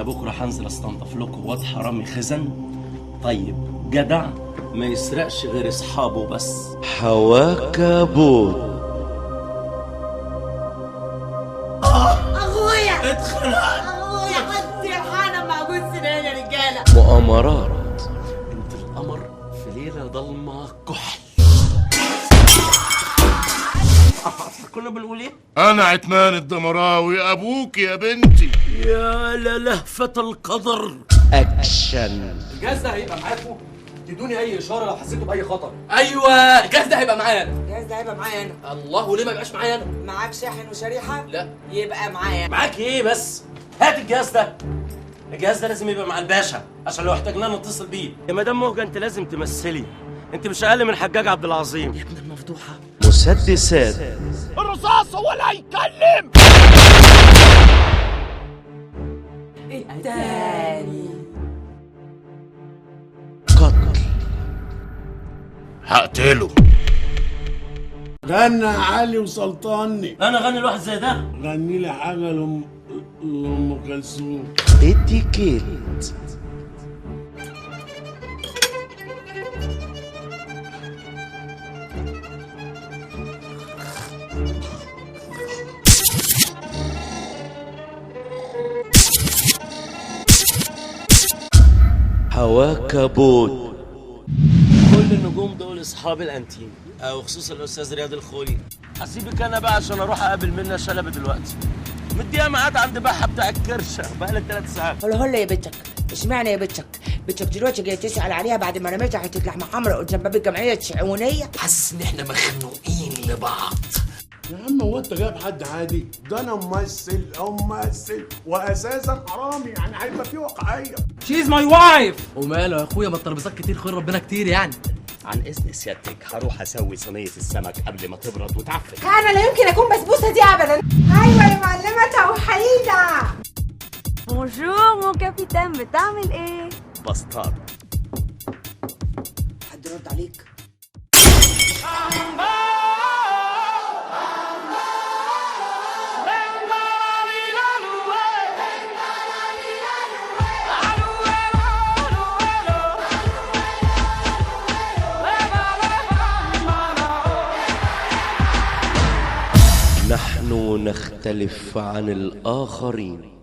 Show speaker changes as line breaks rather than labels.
بكره هنزل استنضف لكم واد حرامي خزن طيب جدع ما يسرقش غير اصحابه بس. حواكبوت.
اخويا
اتخنقت،
اخويا حط ريحانة معجون سنان يا رجاله.
مؤامرات. بنت القمر في ليلة ضلمة كحل. كنا بنقول ايه؟
انا عتمان الدمراوي ابوك يا بنتي.
يا للهفة القدر. اكشن.
الجهاز ده هيبقى معاكم، تدوني اي اشارة لو حسيتوا باي خطر. ايوه الجهاز ده هيبقى معايا انا.
الجهاز ده هيبقى معايا انا.
الله، وليه ما يبقاش معايا انا؟
معاك شاحن وشريحه؟
لا.
يبقى معايا.
معاك ايه بس؟ هات الجهاز ده. الجهاز ده لازم يبقى مع الباشا عشان لو احتاجناه نتصل بيه. يا مدام مهجه انت لازم تمثلي، انت مش اقل من حجاج عبد العظيم.
يا ابن المفضوحه.
مسدسات.
الرصاص هو اللي هيتكلم.
التاني.
قتل.
هقتله.
غنى علي وسلطاني.
انا غني لواحد زي ده؟
غني لي حاجة لام كلثوم.
اتيكيت. حواكبوت. كل النجوم دول اصحاب الانتيم، او خصوصا الاستاذ رياض الخولي. هسيبك انا بقى عشان اروح اقابل منى شلبي دلوقتي. مديها ميعاد عند بحه بتاع الكرشه بقى 3 ساعات.
هلا هلا يا بنتك. اشمعنى يا بنتك؟ بنتك دلوقتي جاية تسال عليها بعد ما رميتها حتة لحمه حمراء قدام باب الجمعية الشعونيه.
حاسس ان احنا مخنوقين لبعض.
يا عم هو انت جايب حد عادي؟ ده انا ممثل او ممثل واساسا حرامي، يعني هيبقى في واقعية.
She's my wife. وماله يا اخويا، ما الترابيزات كتير، خير ربنا كتير يعني.
عن اذن سيادتك هروح اسوي صينية السمك قبل ما تبرد وتعفن.
انا لا يمكن اكون بسبوسه دي ابدا. ايوه يا معلمه توحيده.
Bonjour mon capitaine، بتعمل ايه؟
بسطار.
حد رد عليك؟
نحن نختلف عن الآخرين.